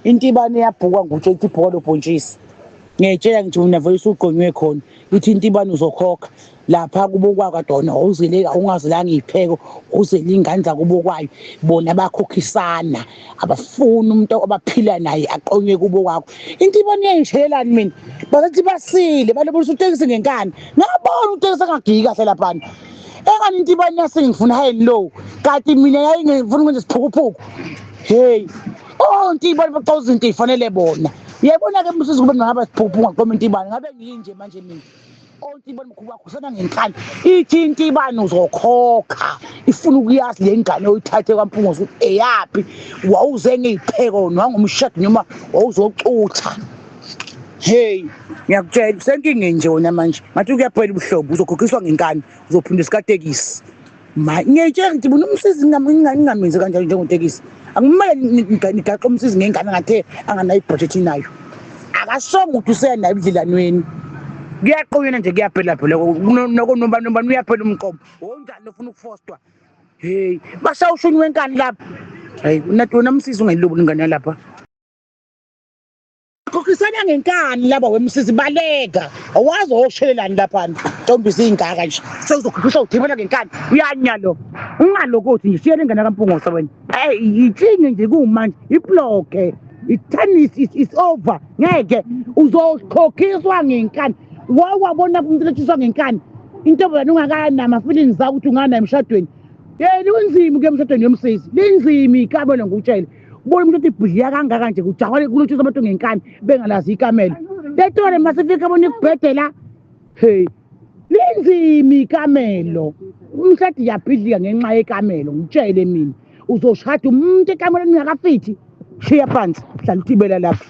Intibane iyabhukwa ngutshela ukuthi ibhuka lobhontshisi. Ngiyayitshela ngithi mina vele usugqonywe khona. Ithi intibane uzokhokha. Lapha kubo kwakadona awuzele awungazelanga iy'pheko, uzele iy'ngane zakubo kwayo. Bona bakhokhisana, abafuni umuntu abaphila naye aqonywe kubo kwakho. Intibane iyayishelelani mina? Basethi basile, balobolisa utekisi ngenkani. Ngabona utekisi angagiki kahle laphana. Engani intibane yase ngifuna high and low. Kanti mina yayingifuna ukwenza isiphukuphuku. Hey, oh intibane baxoxa izinto ey'fanele bona. Uyayibona-ke msizi kube ngaba siphukuphuku ngaqoma intibane, ngabe nginje manje mina. Oh intibane mkhuba khusana ngenkani. Ithi intibane uzokhokha. Ifuna ukuyazi le ngane oyithathe kwaMpungose ukuthi eyaphi. Wawuze ngeyipheko nangomshado noma wawuzocutha. Hey, ngiyakutshela usenkingeni nje wena manje. Ngathi kuyaphela ubuhlobo uzokhokhiswa ngenkani, uzophinda isikatekisi. Ma ngiyayitshela ngithi bona umsizi ngingamenzi kanjalo njengotekisi. Akumele nigaxe umsizi ngengane ngathe anganayo ibudget inayo. Akasonga ukuthi usenayo ebudlelanweni. Kuyaqonyana nje kuyaphela phela nobani nobani uyaphela umqomo. Wonjani ofuna ukufostwa? Hey, bashaya ushuni wenkani lapha. Hey, unathi wena msizi ungayilobi ingane yalapha. Khokhisana ngenkani laba wemsizi baleka. Awazi oshelelani laphana. Ntombi zingaka nje. Sewuzokhokhiswa udibela ngenkani. Uyanya lo. Ungalokothi nje siyele ingane kaMpungose wena. Hey, itshinge nje kumanje ibloke. It-tennis is over. Ngeke uzokhokhiswa ngenkani. Wawabona umuntu letshiswa ngenkani. Intombazane ungakanama feelings zakho ukuthi ungana emshadweni. Yena unzima ukuya emshadweni yomsizi. Linzima ikamelo ngikutshele. Ubona umuntu othi ibhudliya kangaka nje kujahwa kulotshiswa abantu ngenkani bengalazi ikamelo. Letore masifika bona ikubhedela. Hey, linzima ikamelo. Umshado iyabhidlika ngenxa yekamelo ngitshele mina. Uzoshada umuntu ekamelweni ungakafithi. Shiya phansi, hlala uthibela lapho.